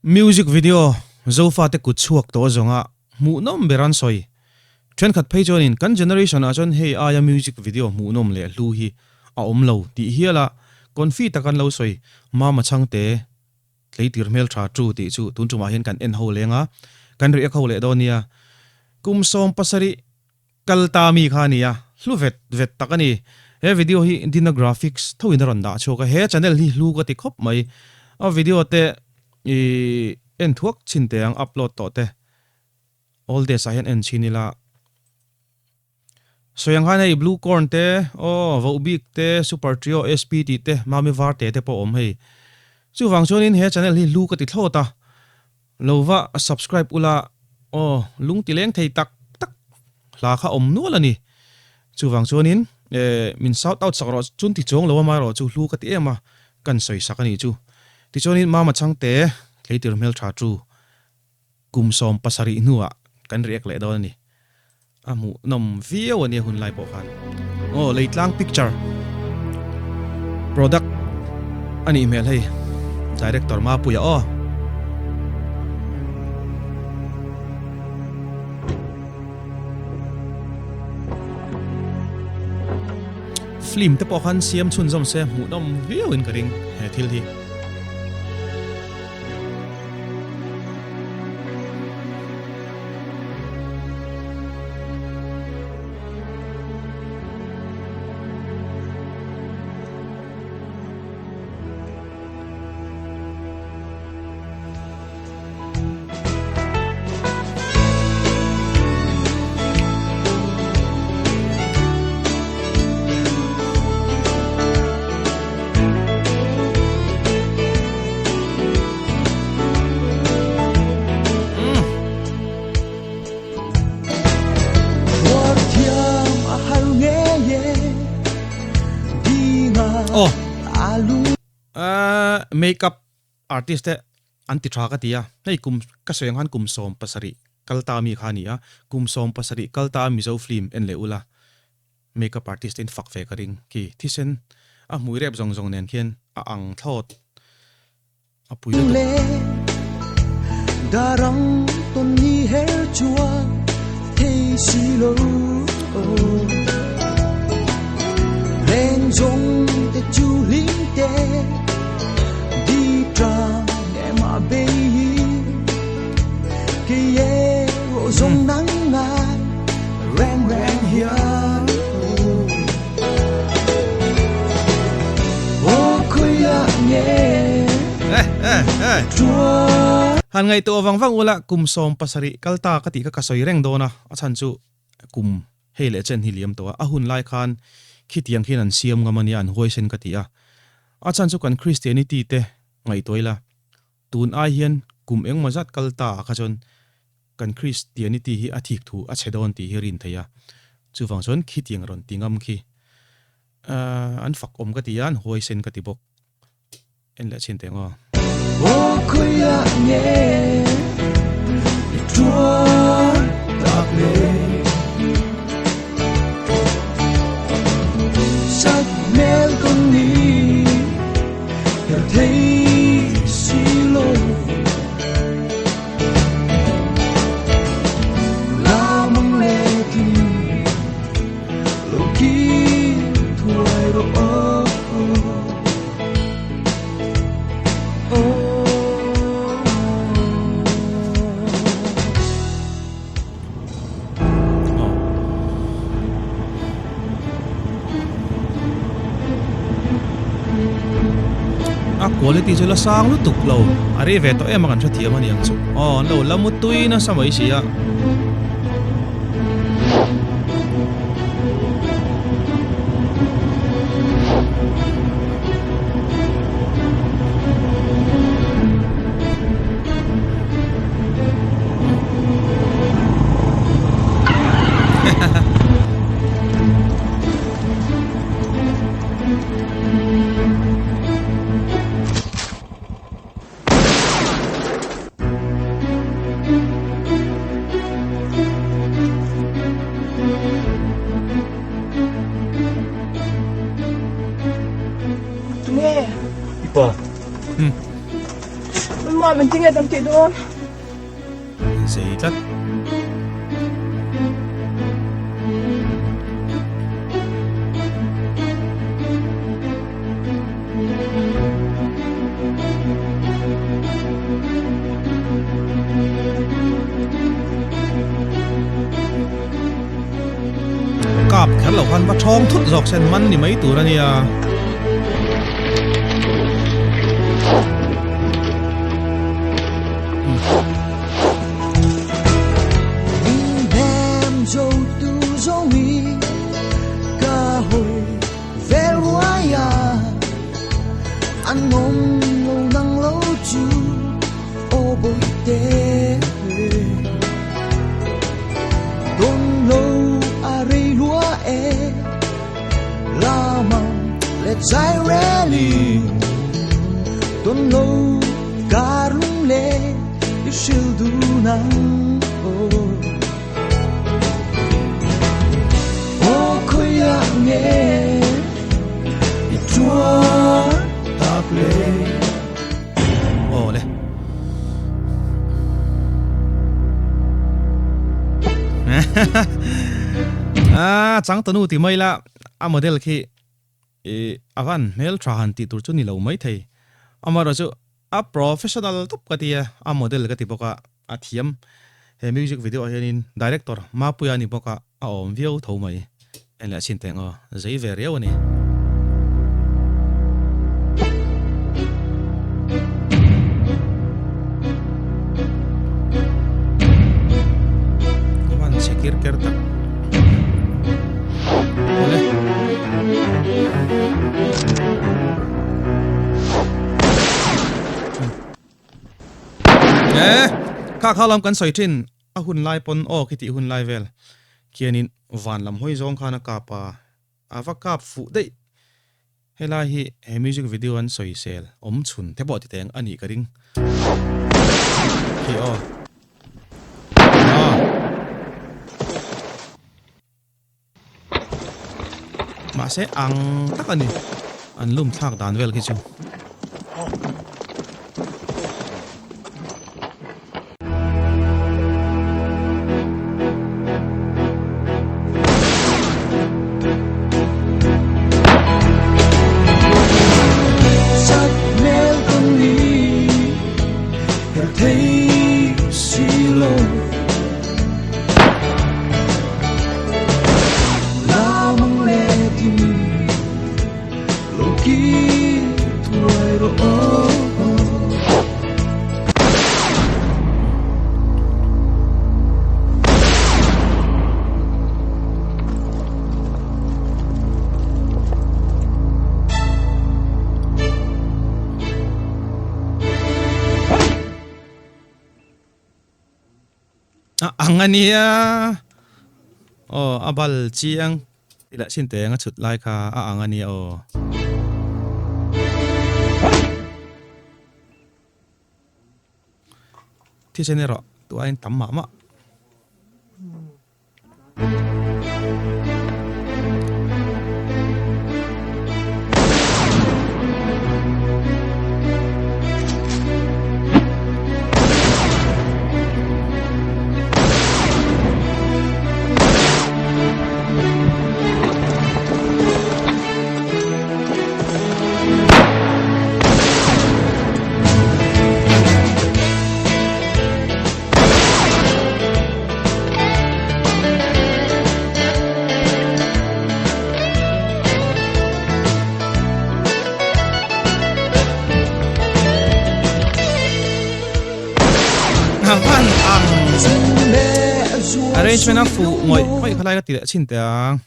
Music video Zofate kut chhuak tawh zawnga hmuhnawm ber an sawi. Thenkhat phei chuanin kan generation ah chuan hei aia music video hmuhnawm leh hlu hi a awm lo tih hial a confi tak an lo sawi. Mama Chhangte tleitir hmeltha tu tih chu tun tumah hian kan en ho leng a, kan react ho leh dawn nia. Kum 70 Kal ta mi kha a nia, hlu vet vet tak a ni. He video hi Dina Graphics thoin a rawn dah chhuak a, he channel hi hlu ka ti khawp mai. A video te i en thuak chhin teh ang, upload tawh te. All days ah hian en chhin ila. Sawi ang khan hei Blue Corn te, aw Vohbik te, Super Trio SP tih te, Mami Varte te pawh a awm hei. Chuvang chuanin he channel hi hlu ka ti thlawt a. Lo va subscribe ula aw lung ti leng thei tak tak hla kha awm nual a ni. Chuvang chuanin min shout out sak rawh chun ti chuang lo a erawh chu hlu ka ti em a kan sawi sak a nih chu. Tichuanin Mama Chhangte tleitir hmeltha chu kum 70 hnuah kan react leh dawn a ni. A hmuhnawm viau a nia hun lai pawh khan. Aw Leitlang picture product a nih hmel hei director Mapuia aw. Film te pawh khan siam chhunzawm se hmuhnawm viau in ka ring he thil hi. Aw Makeup artist te an ti tha ka ti a, hei kum ka sawi ang khan kum 70 kal ta mi kha a ni a, kum 70 kal ta a Mizo film en leh ula Makeup artist te in fak ve ka ring khi thisen a hmui rep zawng zawng nen khian a ang thlawt a pui lutuk. Darang tawn ni her chuan thei si lo Leng zawng te chu hlim te di trang em a bei Kei erawh zawng nang ngai reng reng hian Aw khawiah nge chuan Han ngaihtuah vang vang ula kum 70 kal ta ka tih kha ka sawi reng dawn a, a chhan chu kum hei leh chen hi liam tawh a, a hun lai khan khitiang khian an siam ngam a nia an huaisen ka ti a, a chhan chu kan Christianity te ngaihtuah ila Tun ai hian kum engmaw zat kal ta ah kha chuan kan Christianity hi a thik thu a chhe dawn tih hi rin theih a, chuvang chuan khitiang rawn ti ngam khi an fak awm ka ti a, an huaisen ka ti bawk. En leh chhin teh ang aw. Aw khawiah nge i tuar tak le? Sak hmel tawn ni her thei si lo. Lamang letin lo kir thuai rawh aw. A quality chu la sang lutuk lo a rei ve tawh em a kan hrethiam a ni ang chu aw an lo la mutui nasa mai si a. Mam, engtin nge kan tih dawn? Zei tlat. Kap kher lo khan va thawng thut zawk sen man ni mai tur a nia. Aw le. Ah, changtanu ti mai la a model khi i avan hmel tha han tih tur chu ni lo mai thei. Amaherawh chu a professional tawp ka ti a, a model ka ti bawk a, a thiam. He music video ah hianin director Mapuia a ni bawk a, a awm viau tho mai. En leh chin teng aw, zei ve riau a ni. Avan chhe kir ker tak. Awle. Eh, kha kha lam kan sawi thin. A hun lai pawn aw khi tih hun lai vel khianin van lam hawi zawng khan a kap a, a va kap fuh daih. Helai hi he music video an sawisel awm chhun te pawh ti teng a nih ka ring. Khi aw. Aw. Mahse ang tak a ni an lum thlak dan vel khi chu. A ang a nia aw a bal chiang tih lah chin teng a chhut lai kha a ang a nia aw. Thisen erawh tuain tam mah mah. Arrangement a fuh ngawih ngawih khalai ka ti leh chin teh ang.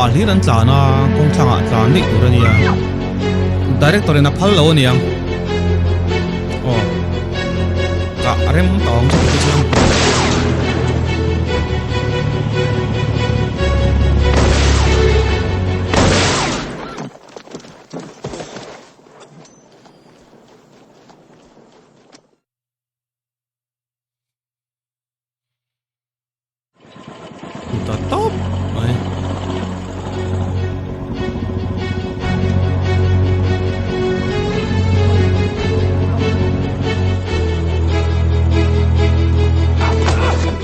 ah hlir an tlan a, kawng thlang ah tlan daih tur a nia. Director in a phal lo a niang. Aw. Kah rem tawng chu ti chuan. Ta tawp mai.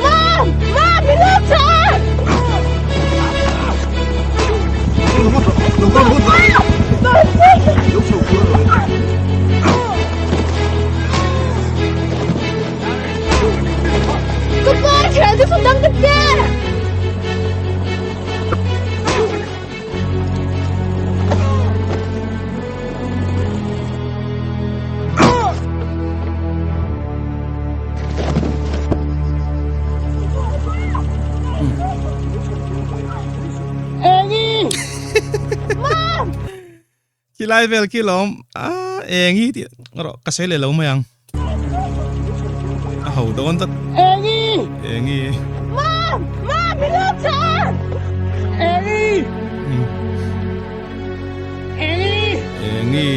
Mom! Mom! Min lo chah! Ka pa thian chu dang ka che! Khi lai vel khi lawm a eng hi tih rawh ka sawi leh lo mai ang a ho dawn tlat Engi Engi Mom Mom min lo chah Engi Engi Engi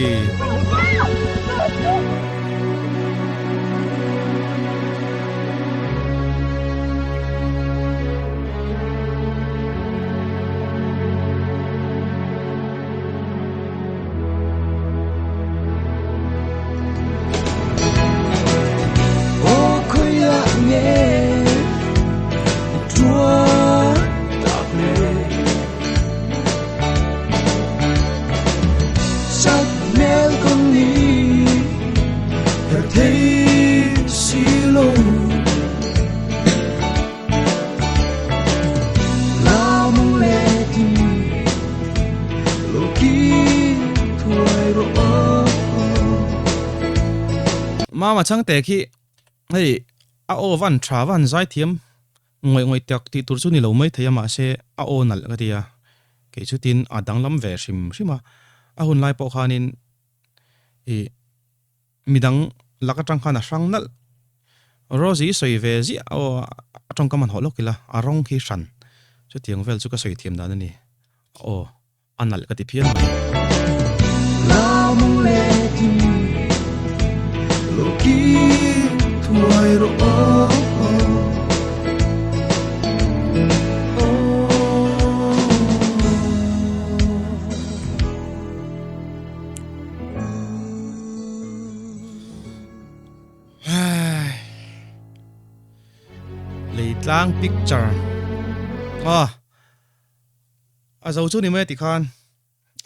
Mama changte khi hei a aw van tha van zai thiam ngawih ngawih tak tih tur chu ni lo mai thei a mahse a aw nalh ka ti a kei chu tin a danglam ve hrim hrim a a hun lai pawh khanin ih Midang lak atang khan a hrang nalh. Rosie sawi ve ziah aw a tawngkam han hawh lawk ila a rawng khi hran. Chutiang vel chu ka sawi thiam dan a ni. Aw a nalh ka ti phian mai. Leitlang picture ah a zo chu ni mai ti khan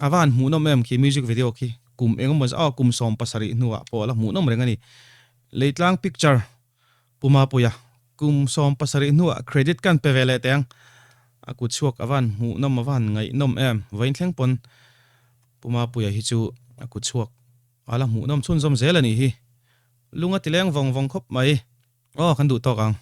a va han hmuh nawm em khi music video khi kum engemaw zah aw kum 70 hnuah pawh a la hmuh nawm reng a ni Leitlang picture Pu Mapuia kum 70 hnuah credit kan pe ve leh teh ang a kut chhuak a va han hmuh nawm a va han ngaihnawm em vawiin thleng pawn Pu Mapuia hi chu a kut chhuak A la hmuhnawm chhunzawm zel a nih hi. Lung a ti leng vawng vawng khawp mai. Aw, kan duh tawk ang.